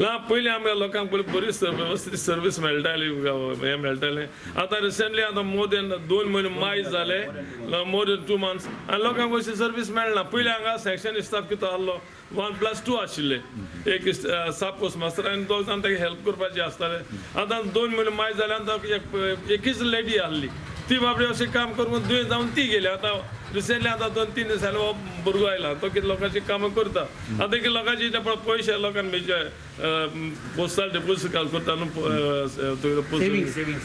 ना पयलीं आमकां लोकांक पयलीं बरी वेवस्थीत सर्वीस मेळटाली, हें मेळटालें. आतां रिसंटली आतां मोर देन 2 म्हयने मायज जाले, मोर देन 2 मंथ्स आनी लोकांक अशी सर्वीस मेळना. पयलीं हांगा सेक्शन स्टाफ कितें आहलो 1+2 आशिल्ले, एक सब पोस्ट मास्तर आनी 2 जाण ताका हेल्प करपाचे आसताले. आतां 2 म्हयने मायज जाले आनी एकूच लेडी आहली, ती बाबडी अशें काम करून दुयें जावन ती गेली. आतां रिसंटली आतां 2-3 दीस जाले हो भुरगो आयला, तो कितें लोकांची कामां करता. आतां कितें लोकांची पळय पयशे लोकांक पोस्टल डिपोजीट करता न्हू,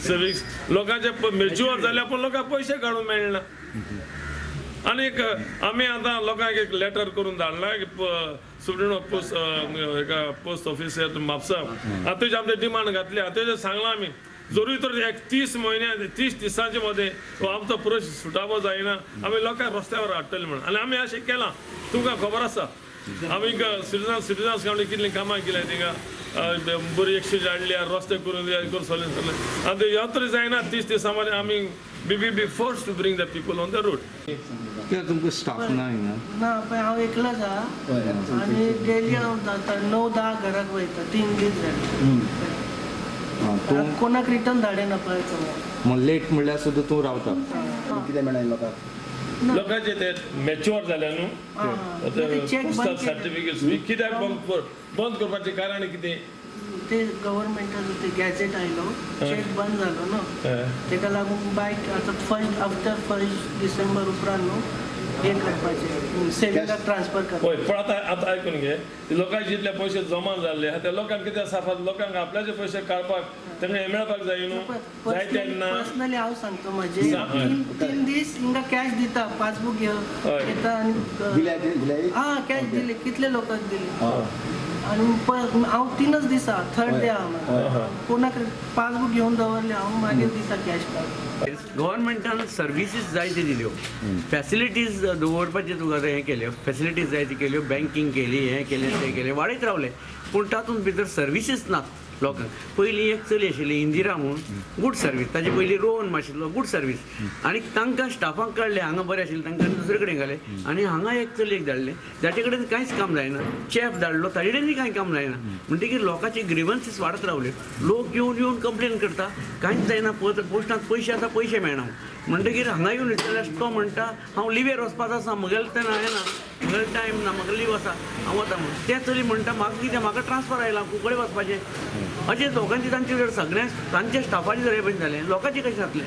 सेविंग्स लोकांचे मेच्युअर जाल्यार पूण लोकांक पयशे काडूंक मेळना. आनीक आमी आतां लोकांक एक लेटर करून धाडला की सुप्रीम पोस्ट हेका पोस्ट ऑफिस म्हापसा, आतां तेजे आमचे डिमांड घातली. आतां तेजेर सांगलां आमी जरूय तर 30 म्हयन्या 30 दिसांचे मदें हो आमचो प्रश्न सुटावो जायना आमी लोकांक रस्त्यावर हाडटले म्हणून. आनी आमी अशें केलां, तुमकां खबर आसा आमी सिटिजन्स कावंटी कितलीं कामां केल्या थिंगा, बरी एक्सचेंज हाडली, रस्ते करून करून सगळें सगळें. आनी तें यंत्र जायना 30 दिसां मदें आमी we will be forced to bring the people on the road. कित्याक तुमकां स्टाफ ना हिंगा? ना पळय हांव एकलोच आहा आनी डेली हांव 9-10 घराक वयता, 3 दीस जाले. कोणाक रिटर्न धाडना पळय. मग लेट म्हणल्यार सुद्दां तूं रावता? कितें मेळना लोकांक? लोकांचे ते मॅच्युअर जाले न्हू सर्टिफिकेट्स कित्याक बंद करपाचें कारण कितें? ते गव्हर्मेंटाचो ते गॅझेट आयलो, चॅक बंद जालो न्हू, तेका लागून बायक आतां फर्स्ट आफ्टर 1 डिसेंबर उपरांत न्हू हें करपाचें, सेविंगाक ट्रान्सफर करपाचें. हय, पण आतां आतां आयकून घे, लोकांचे जितले पयशे जमा जाल्ले आहा त्या लोकांक कितें आसा, लोकांक आपल्याचे पयशे काडपाक तांकां हें मेळपाक जाय न्हू. जाय तेन्ना पर्सनली हांव सांगता म्हजे 3 दीस हिंगा कॅश दिता, पासबूक घेता आनी आं कॅश दिले कितले लोकांक दिले. आनी हांव 3 दिसा थर्ड डे आहा, कोणाक पासबूक घेवन दवरले हांव, मागीर दिता कॅश काड. गव्हर्मेंटान सर्विसीस जायते दिल्यो, फॅसिलिटीज दवरपाचें तुका हें केल्यो, फॅसिलिटीज जायती केल्यो, बँकींग केली, हें केलें तें केलें, वाडयत रावले, पूण तातूंत भितर सर्विसीस नात लोकांक. पयलीं एक चली आशिल्ली इंदिरा म्हूण, गूड सर्वीस, ताजे पयलीं रोहन आशिल्लो, गूड सर्वीस, आनी तांकां स्टाफांक काडले, हांगा बरें आशिल्लें तांकां दुसरे कडेन घाले, आनी हांगा एक चलयेक धाडलें जाचे कडेन कांयच काम जायना, चॅफ धाडलो ताजे कडेनूय कांय काम जायना. म्हणटकीर लोकांची ग्रिवन्सीस वाडत रावल्यो, लोक येवन येवन कंप्लेन करता, कांयच जायना, पोस्टांत पयशे आसा पयशे मेळना. म्हणटकीर हांगा येवन विचारल्यार तो म्हणटा हांव लिवेर वचपाचो आसा, म्हगेलें तें हें ना, म्हगेलें टायम ना, म्हाका लीव आसा, हांव वता म्हणून. तें चली म्हणटा म्हाका कितें, म्हाका ट्रान्सफर आयला, कुंकळे वचपाचें. अशें लोकांची तांचे सगळ्या तांच्या स्टाफाचें जर हें जालें, लोकांचें कशें जातलें?